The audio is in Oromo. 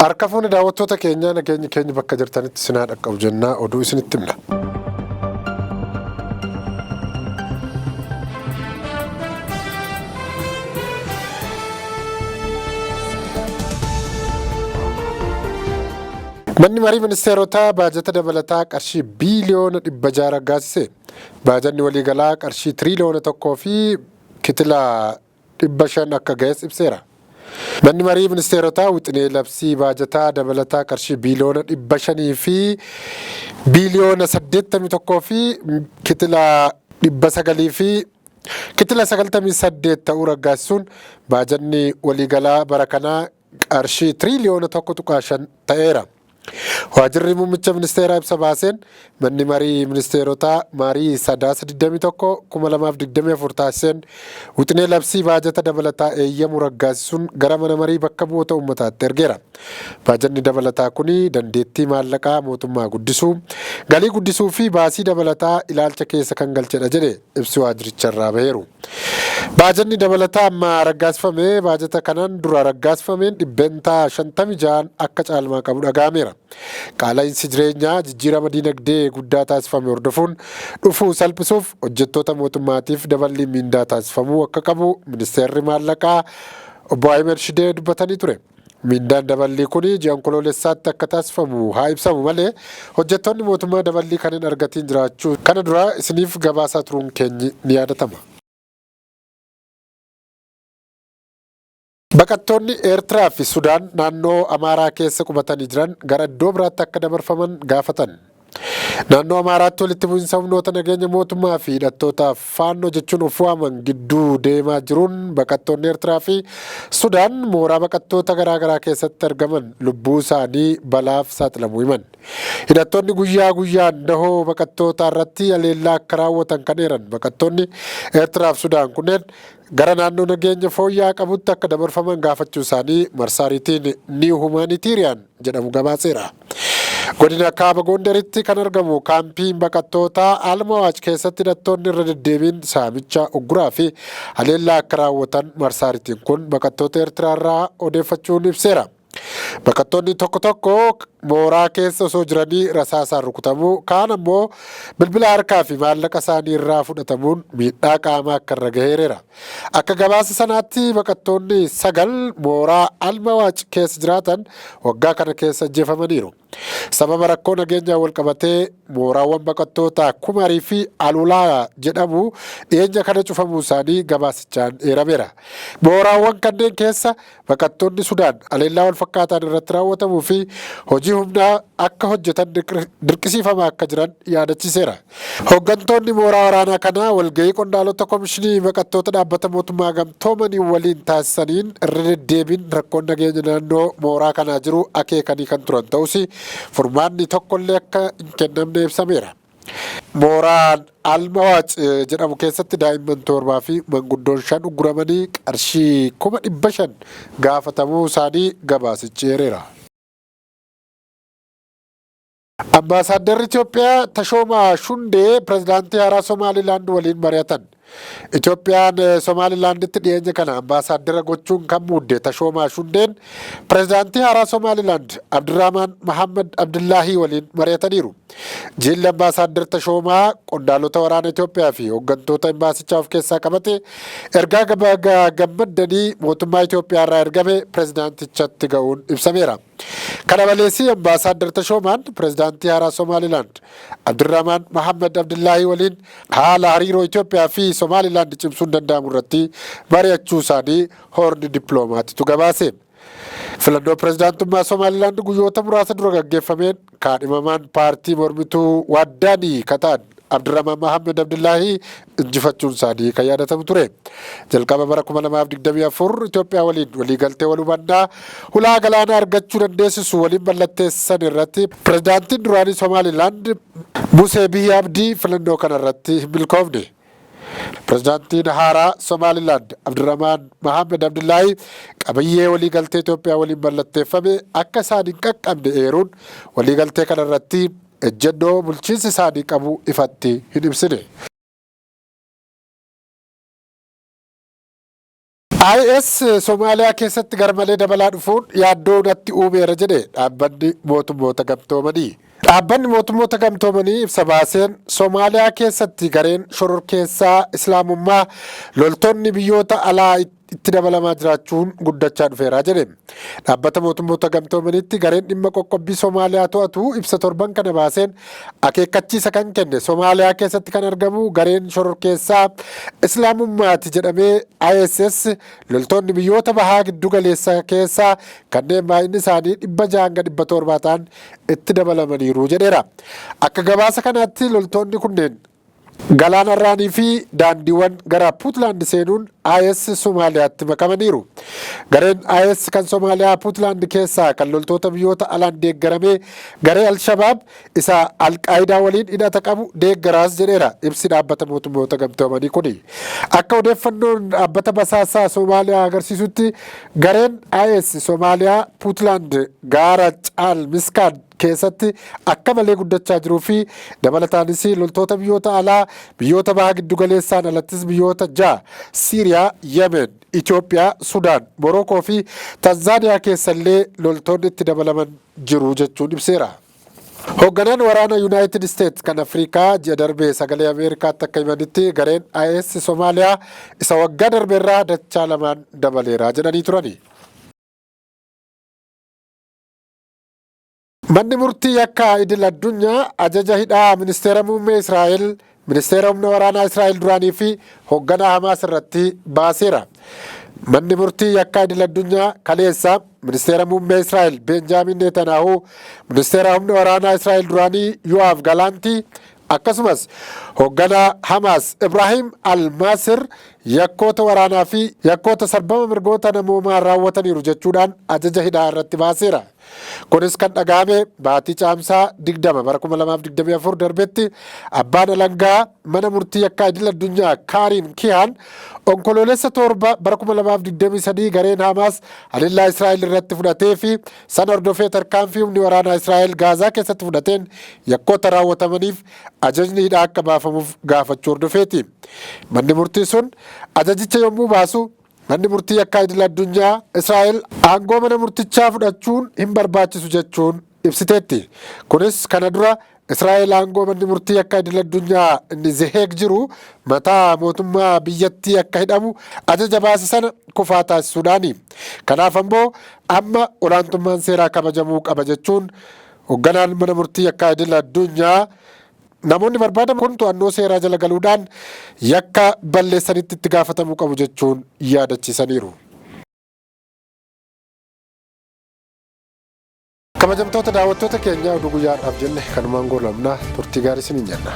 Harka fuune daawwattoota keenyaa, nageenyi keenya bakka jirtanitti sinaa dhaqqabu jennaa oduu isinitti himna. Manni marii ministeerotaa baajata dabalataa qarshii biiliyoona 600 raggaasise. Baajanni waliigalaa qarshii tiriiliyoona 1 fi kitila 500 akka ga'es ibseera. Manni marii ministeerotaa wixinee labsii baajataa dabalataa qarshii biiliyoona 500 fi biiliyoona 81 fi kitila 900 fi kitila 98 ta'uu raggaasisuun baajanni waliigalaa bara kanaa qarshii tiriiliyoona 1.5 ta'eera. Waajirri muummicha ministeeraa ibsa baaseen manni marii ministeerotaa marii Sadaasa 21, 2024 taasiseen wixinee labsii baajata dabalataa eeyyamu raggaasisuun gara mana marii bakka bu'oota uummataatti ergeera. Baajanni dabalataa kuni dandeettii maallaqaa mootummaa guddisuu, galii guddisuu fi baasii dabalataa ilaalcha keessa kan galchedha jedhe ibsi waajiricharraa baheeru. Baajanni dabalataa amma raggaasifame baajata kanaan dura raggaasifameen 56% akka caalmaa qabu dhaga'ameera. Qaala'insi jireenyaa jijjiirama diinagdee guddaa taasifame hordofuun dhufu salphisuuf hojjettoota mootummaatiif daballiin miindaa taasifamuu akka qabu ministeerri maallaqaa obbo Ahimed Shidee dubbatanii ture. Miindaan daballii kun ji'a Onkoloolessaatti akka taasifamu haa ibsamu malee hojjettoonni mootummaa daballii kan hin argatiin jiraachuu kana dura isiniif gabaasaa turuun keenyi ni yaadatama. Baqattoonni Eertiraa fi Sudaan naannoo Amaaraa keessa qubatanii jiran gara iddoo biraatti akka dabarfaman gaafatan. Naannoo Amaaraatti walitti bu'insa humnoota nageenya mootummaa fi hidhattoota Faannoo jechuun of waaman gidduu deemaa jiruun baqattoonni Eertiraa fi Sudaan mooraa baqattoota garaa garaa keessatti argaman lubbuu isaanii balaaf saaxilamuu himan. Hidhattoonni guyyaa guyyaan dahoo baqattootaa irratti haleellaa akka raawwatan kan eeran baqattoonni Eertiraa fi Sudaan kunneen gara naannoo nageenya fooyya'aa qabutti akka dabarfaman gaafachuu isaanii marsaariitiin New Humanitarian jedhamu gabaaseera. Godina Kaaba Gondaritti kan argamu kaampiin baqattootaa Almawaac keessatti hidhattoonni irra deddeebiin saamicha, ugguraa fi haleellaa akka raawwatan marsaariitiin kun baqattoota Eertiraarraa odeeffachuun ibseera. Baqattoonni tokko tokko mooraa keessa osoo jiranii rasaasaan rukutamuu, kaan ammoo bilbila harkaa fi maallaqa isaanii irraa fudhatamuun miidhaa qaamaa akka irra gaheereera. Akka gabaasa sanaatti baqattoonni 9 mooraa Almawaac keessa jiraatan waggaa kana keessa ajjeefamaniiru. Sababa rakkoo nageenyaan walqabatee mooraawwan baqattootaa Kumarii fi Alulaa jedhamu dhiyeenya kana cufamuu isaanii gabaasichaan eerameera. Mooraawwan kanneen keessa baqattoonni Sudaan haleellaa walfakkaataan irratti raawwatamuu fi hojii humnaa akka hojjetan dirqisiifamaa akka jiran yaadachiiseera. Hoggantoonni mooraa waraanaa kanaa walgahii qondaalota Komishinii Baqattoota Dhaabbata Mootummaa Gamtoomanii waliin taasisaniin irra deddeebiin rakkoon nageenya naannoo mooraa kanaa jiru akeekanii kan turan ta'us furmaanni tokkollee akka hin kennamne ibsameera. Mooraan Almawaac jedhamu keessatti daa'imman 7 fi manguddoon 5 ugguramanii qarshii 500,000 gaafatamuu isaanii gabaasichi eereera. Ambaasaaddarri Itoophiyaa Tashoomaa Shundee pirezidaantii haaraa Somaalilaand waliin mari'atan. Itoophiyaan Somaalilaanditti dhiyeenya kana ambaasaaddara gochuun kan muudde Tashoomaa Shundeen pirezidaantii haaraa Somaalilaand Abdirrahmaan Mahammad Abdullaahii waliin mari'ataniiru. Jilli Ambaasaaddar Tashoomaa qondaalota waraana Itoophiyaa fi hooggantoota imbaasichaa of keessaa qabate ergaa gammaddanii mootummaa Itoophiyaa irraa ergame pirezidaantichatti ga'uun ibsameera. Kana malees Ambaasaaddar Tashoomaan pirezidaantii haaraa Somaalilaand Abdirrahmaan Mahammad Abdullaahii waliin haala hariiroo Itoophiyaa fi Somaalilaand cimsuun danda'amu irratti mari'achuu isaanii Hoorni Dippiloomaatitu gabaase. Filannoo pirezidaantummaa Somaalilaand guyyoota muraasa dura gaggeeffameen kaadhimamaan paartii mormituu Waaddaanii ka ta'an Abdirrahmaan Mahammed Abdullaahii injifachuun isaanii kan yaadatamu ture. Jalqaba bara 2024 Itoophiyaa waliin waliigaltee wal hubannaa hulaa galaanaa argachuu dandeessisu waliin mallatteessan irratti pirezidaantiin duraanii Somaalilaand Musee Bihii Abdii filannoo kana irratti hin milkoofne. Pirezidaantiin haaraa Somaalilaand Abdirrahmaan Mahammed Abdullaahii qabiyyee waliigaltee Itoophiyaa waliin mallatteeffame akka isaan hin qaqqabne eeruun waliigaltee kana irratti ejjennoo bulchiinsi isaanii qabu ifatti hin ibsine. IS Somaaliyaa keessatti garmalee dabalaa dhufuun yaaddoo natti uumeera jedhe Dhaabbanni Mootummoota Gamtoomanii. Dhaabbanni Mootummoota Gamtoomanii ibsa baaseen Somaaliyaa keessatti gareen shororkeessaa Islaamummaa loltoonni biyyoota alaa itti dabalamaa jiraachuun guddachaa dhufeera jedhe. Dhaabbata Mootummoota Gamtoomaniitti gareen dhimma qoqqobbii Somaaliyaa to'atu ibsa torban kana baaseen akeekkachiisa kan kenne Somaaliyaa keessatti kan argamu gareen shororkeessaa Islaamummaati jedhamee ISS loltoonni biyyoota bahaa giddu galeessa keessaa kanneen baay'inni isaanii 600 hanga 700 ta'an itti dabalamaniiru jedheera. Akka gabaasa kanaatti loltoonni kunneen galaanarraanii fi daandiiwwan gara Puutlaand seenuun IS Somaaliyaatti makamaniiru. Gareen IS kan Somaaliyaa Puutlaand keessaa kan loltoota biyyoota alaan deeggaramee garee Alshabaab isa Alqaayidaa waliin hidhata qabu deeggaraas jedheera ibsi Dhaabbata Mootummoota Gamtoomanii kuni. Akka odeeffannoon dhaabbata basaasaa Somaaliyaa agarsiisutti gareen IS Somaaliyaa Puutlaand gaara Caal Miskaad keessatti akka malee guddachaa jiruu fi dabalataanis loltoota biyyoota alaa biyyoota baha giddugaleessaan alattis biyyoota ja'a Siiriyaa, Yemen, Itoophiyaa, Sudaan, Morookoo fi Tanzaaniyaa keessallee loltoonni itti dabalaman jiru jechuun ibseera. Hoogganaan waraana Yuunaayitid Isteets kan Afrikaa ji'a darbee Sagalee Ameerikaatti akka himanitti gareen IS Somaaliyaa isa waggaa darbeerraa dachaa lamaan dabaleera jedhanii turani. Manni murtii yakka idil addunyaa ajaja hidhaa ministeera muummee Israa'el, ministeera humna waraanaa Israa'el duraanii fi hoogganaa Hamaas irratti baaseera. Manni murtii yakka idil addunyaa kaleessa ministeera muummee Israa'el Benjaamin Netanyaahuu, ministeera humna waraanaa Israa'el duraanii Yo'aav Galaantii akkasumas hoogganaa Hamaas Ibraahim Al-Maasir yakkoota waraanaa fi yakkoota sarbama mirgoota namoomaa raawwataniiru jechuudhaan ajaja hidhaa irratti baaseera. Kunis kan dhagahame baatii Caamsaa 20 bara 2024 darbetti abbaan alangaa mana murtii yakkaa idil addunyaa Kaariin Kihaan Onkoloolessa 7 bara 2023 gareen Hamaas haleellaa Israa'el irratti fudhatee fi sana hordofee tarkaanfii humni waraanaa Israa'el Gaazaa keessatti fudhateen yakkoota raawwatamaniif ajajni hidhaa akka baafamuuf gaafachuu hordofeeti. Manni murtii sun ajajicha yommuu baasu Manni murtii yakkaa idil addunyaa Israa'el aangoo mana murtichaa fudhachuun hin barbaachisu jechuun ibsiteetti. Kunis kana dura Israa'el aangoo manni murtii yakkaa idil addunyaa inni Zeheeg jiru mataa mootummaa biyyattii akka hidhamu ajaja baase sana kufaa taasisuudhaani. Kanaaf ammoo amma olaantummaan seeraa kabajamuu qaba jechuun hoogganaan mana murtii yakkaa idil addunyaa namoonni barbaadaman kun to'annoo seeraa jala galuudhaan yakka balleessanitti itti gaafatamuu qabu jechuun yaadachiisaniiru. Kabajamtoota daawwattoota keenya, oduu guyyaadhaaf jenne kanumaan goolabna. Turtii gaarii isiniin jenna.